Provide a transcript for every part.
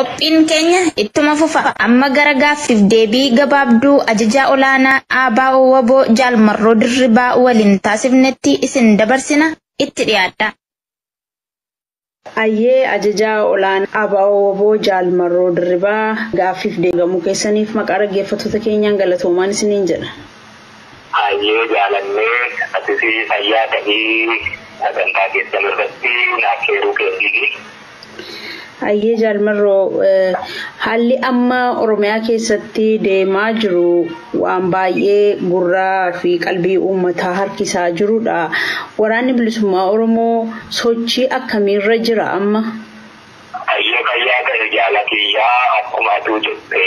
Qophiin keenya ittuma fufa. Amma gara gaaffiif deebii gabaabduu ajajaa olaanaa ABO WBO Jaal Marroo Dirribaa waliin taasifnetti isin dabarsina, itti dhiyaadha. Ayyee, ajajaa olaanaa ABO WBO Jaal Marroo Dirribaa, gaaffiif deegamuu keessaniif maqaa dhaggeeffattoota keenyaan galatoomaan isiniin jedha. Ayyee, jaalannee, atis fayyaa ta'ii, sagantaa keessan irratti naaf heeruu keetii. Ayyee Jaalmarroo, haalli amma Oromiyaa keessatti deemaa jiru waan baay'ee gurraa fi qalbii uummataa harkisaa jirudha. Waraanni bilisummaa Oromoo sochii akkamiirra jira amma? Ayyee, fayyaa ta'e jaalatiyyaa. Akkuma atuu jette,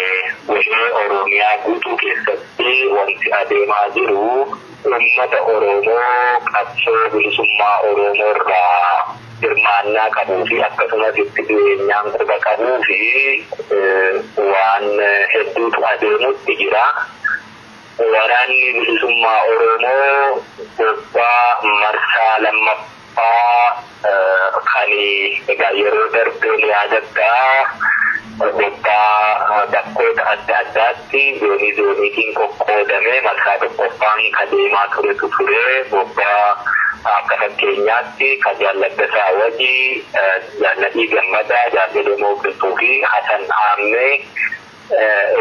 golee Oromiyaa guutuu keessatti wanti adeemaa jiru uummata Oromoo qabsoo bilisummaa Oromoo irraa hirmaannaa qabuu fi akkasumas itti dhiyeenyaan quba qabuu fi waan hedduutu adeemutti jira. Waraanni bilisummaa Oromoo bobbaa marsaa lammaffaa kan egaa yeroo darbee ni yaadattaa, bobbaa bakkoota adda addaatti zoonii zooniitiin qoqqoodamee marsaa tokkoffaan ka deemaa turetu ture. Bobbaa akka fakkeenyaatti ka Jaalladdasaa Wajii, Jaalladhii Gammadaa, Jaalladhee Qilxuu fi Hasan Aammee,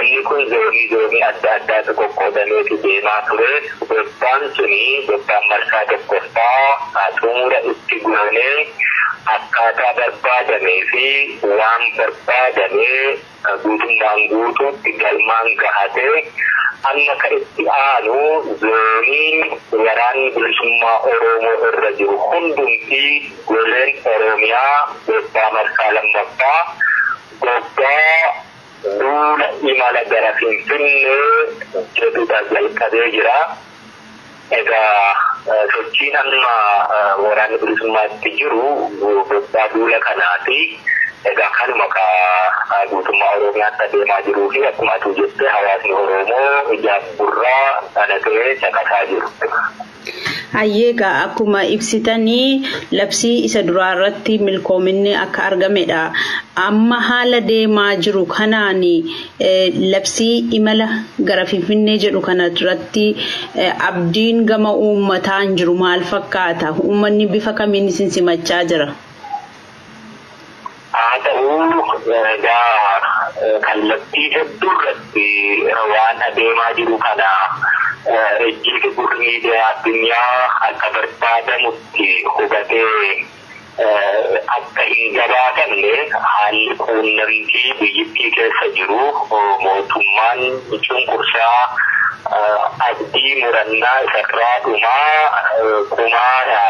inni kun zoonii zoonii adda addaatu qoqqoodameetu deemaa ture. Bobbaan suni, bobbaan marsaa tokkoffaa, xumura itti goonee akkaataa barbaadamee fi waan barbaadamee guutummaan guutuutti galmaan gahatee, amma ka itti aanu zooniin waraanni bilisummaa Oromoo irra jiru hundumtii goleen Oromiyaa bobbaa marsaa lammaffaa, bobbaa duula imala gara Finfinnee jedhudha jalqabee jira. Egaa sochiin amma waraanni bilisummaatti jiru bobbaa duula kanaati. Egaa kanuma ka guutummaa Oromiyaatti adeemaa jiruu fi akkuma atuu jette hawaasni Oromoo ijaaf gurraa dhalatee caqasaa jiru. Hayyeegaa, akkuma ibsitanii labsii isa duraa irratti milkoominni akka argamedha. Amma haala deemaa jiru kanaan labsii imala gara Finfinnee jedhu kana irratti abdiin gama uummataan jiru maal fakkaata? Uummanni bifa kamiin isin simachaa jira? Haa ta'u, egaa kallattii hedduu irratti waan adeemaa jiru kana ejjiiti gurri miidiyaa addunyaa akka barbaadamutti hubatee akka hin gabaatamne haalli quunnamtii biyyittii keessa jiru, mootummaan cunqursaa abdii murannaa isarraa dhumaa kumaara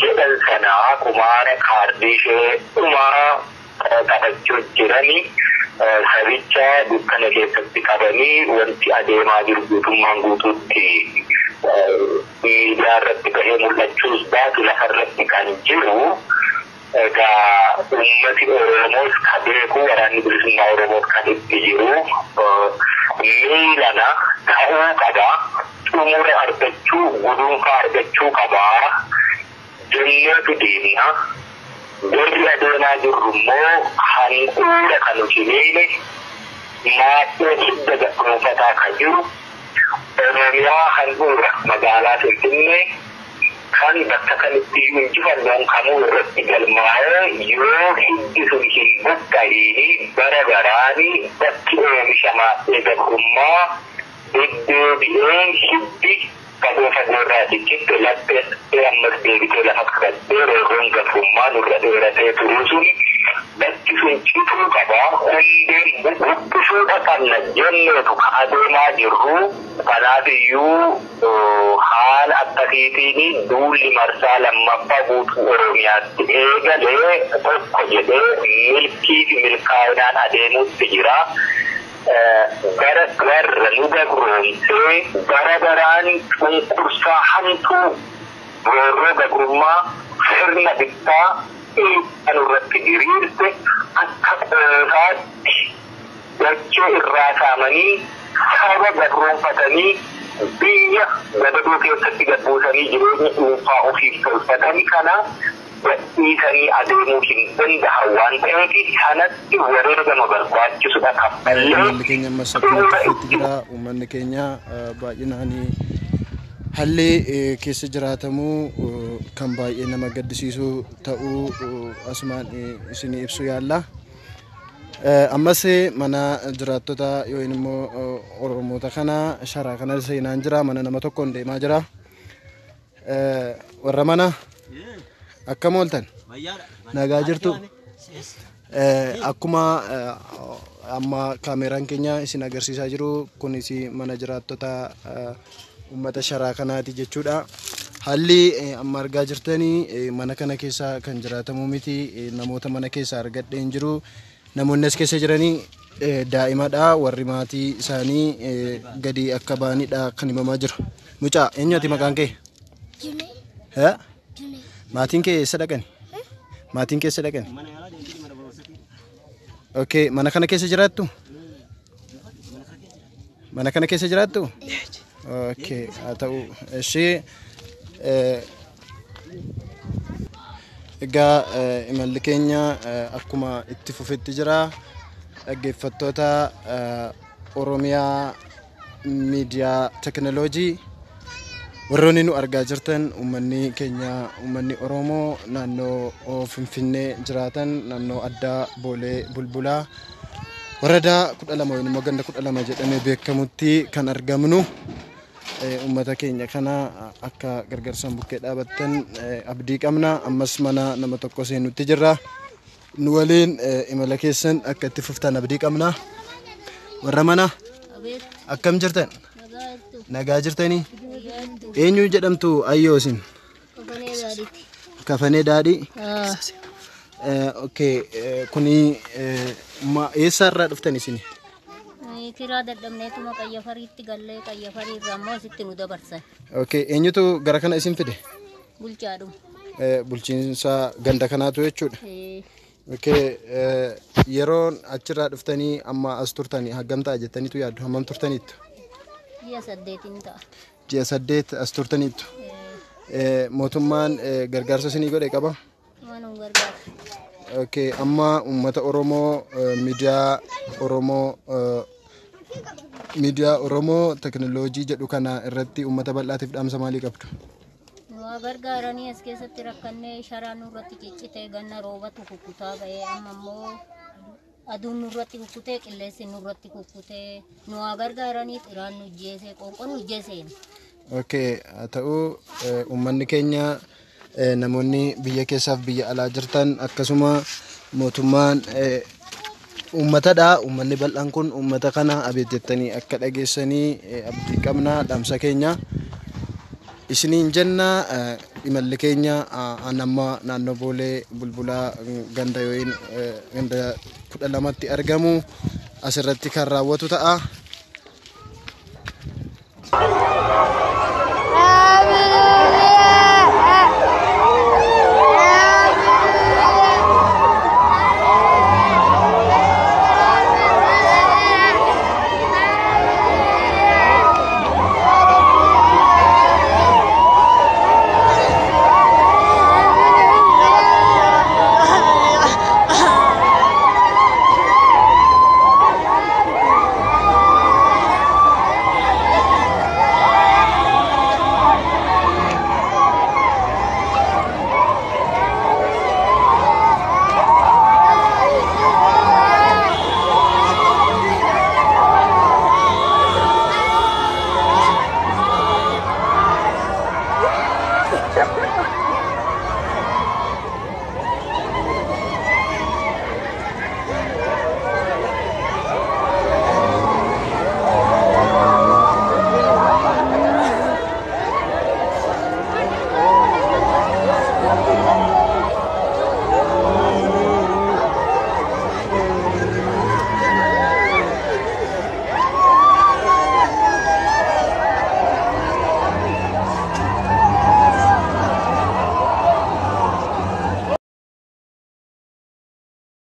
jedhan sanaa, kumaara kaardii ishee dhumaa taphachuu jirani, sabicha dukkana keessatti qabanii wanti adeemaa jiru guutummaan guutuutti miidiyaa irratti bahee mul'achuus baatu lafarratti kan jiru, egaa ummati Oromoos ka beeku, waraanni bilisummaa Oromoos kan itti jiru miilana ta'uu qaba, xumura argachuu, guduunfaa argachuu qaba jenneetu deemna. Warri adeemaa jirru immoo handhuura kan nuti beekne maaddee hidda gadhuunfataa kan jiru Oromiyaa handhuura magaalaa Finfinnee kan bakka kamitti injifannoon kamuu irratti galmaa'ee yoo hiddi sun hin buqqa'iini bara baraani bakki oomisha maaddee gabrummaa deddeebi'ee hiddi fagoo fagoo irraa ciccitte laphee ammas deebitee lafa qabattee roorroon gabrummaa nurra dheeratee turuu suni bakki sun cituu qaba, hundeen buqqisuudha qabna jenneetu ka adeemaa jirru. Kanaaf iyyuu haala akkasiitiin duulli marsaa lammaffaa guutuu Oromiyaatti eegalee tokko jedhee milkii fi milkaa'inaan adeemuutti jira. Bara warra nu gabroomsee bara baraan cunqursaa hamtuu roorroo gabrummaa sirna bittaa kan irratti diriirte akka qoosaatti dachee irraa saamanii, saba gabroonfatanii, biyya gadadoo keessatti gabbuusanii jireenya dhuunfaa ofiif tolfatanii kana Gadhiisanii adeemuu hin danda'an waan ta'eef sanatti wareegama barbaachisudha kaffallee. Uummanni keenya ammas akkuma itti jira. Uummanni keenya baay'inaan haalli keessa jiraatamu kan baay'ee nama gaddisiisu ta'uu asumaan isinii ibsu yaalla. Ammas mana jiraattota yookiin immoo Oromoota kana sharaa kana seenaan jira. Mana nama tokkoon deemaa jira. Warra mana akkam ooltan? Nagaa jirtu? Akkuma amma kaameraan keenya isin agarsiisaa jiru kunis mana jiraattota uummata sharaa kanaati jechuudha. Haalli amma argaa jirtanii mana kana keessa kan jiraatamu miti. Namoota mana keessa argadhee hin jiru. Namoonni as keessa jiranii daa'imadha. Warri maatii isaanii gadi akka ba'anidha kan himamaa jiru. Mucaa eenyu ati maqaan kee? Maatiin kee eessa dhaqani? Maatiin kee eessa dhaqani? Okay, mana kana keessa jiraattu? Mana kana keessa jiraattu? Okay, haa ta'u. Ishee egaa imalli keenya akkuma itti fufetti jira. Dhaggeeffattoota Oromiyaa Miidiyaa Teknooloojii warroonni nu argaa jirtan, uummanni keenya, uummanni Oromoo naannoo Finfinnee jiraatan, naannoo addaa Boolee Bulbulaa waradaa 12 yookiin immoo ganda 12 jedhamee beekamutti kan argamnu, uummata keenya kana akka gargaarsaan bukkee dhaabattan abdii qabna. Ammas mana nama tokko seenutti jirra. Nu waliin imala keessan akka itti fuftan abdii qabna. Warra mana akkam jirtan? Nagaa jirtanii? Eenyu jedhamtu ayyoo isin? Kafanee Daadhii. Okay, kuni eessarraa dhuftan isin? Kiraa dadhabneetuma Qayyafariitti gallee, Qayyafarii irraa immoo asitti nu dabarsan. Okay, eenyutu gara kana isin fide? Bulchaadhuma. Bulchiinsa ganda kanaatu jechuudha. Okay, yeroon achirraa dhuftanii amma as turtanii hagam ta'a jettaniitu yaaddu? Hammam turtaniittu? Ji'a 8 ta'a. Ji'a 8 as turtaniittu. Mootummaan gargaarsa isinii godhe qaba? Waan nu gargaaru. Okay, amma uummata Oromoo miidiyaa Oromoo teknooloojii jedhu kana irratti uummata bal'aatiif dhaamsa maalii qabdu? Nu gargaaranii, as keessatti rakkannee, sharaa nurratti ciccitee, ganna roobatu kukkutaa ba'ee, amma immoo aduun nurratti kukkutee, qilleensi nurratti kukkutee, nu haa gargaaranii, xiraan nu jeesee, qoonqoon nu jeeseen. Okay, haa ta'u, uummanni keenya, namoonni biyya keessaaf biyya alaa jirtan, akkasuma mootummaan uummatadha. Uummanni bal'aan kun uummata kana abeet jettanii akka dhageessanii abdii qabna, dhaamsa keenya isiniin jenna. Imalli keenya an amma naannoo Boolee Bulbulaa ganda yookiin ganda 12tti argamu asirratti kan raawwatu ta'a.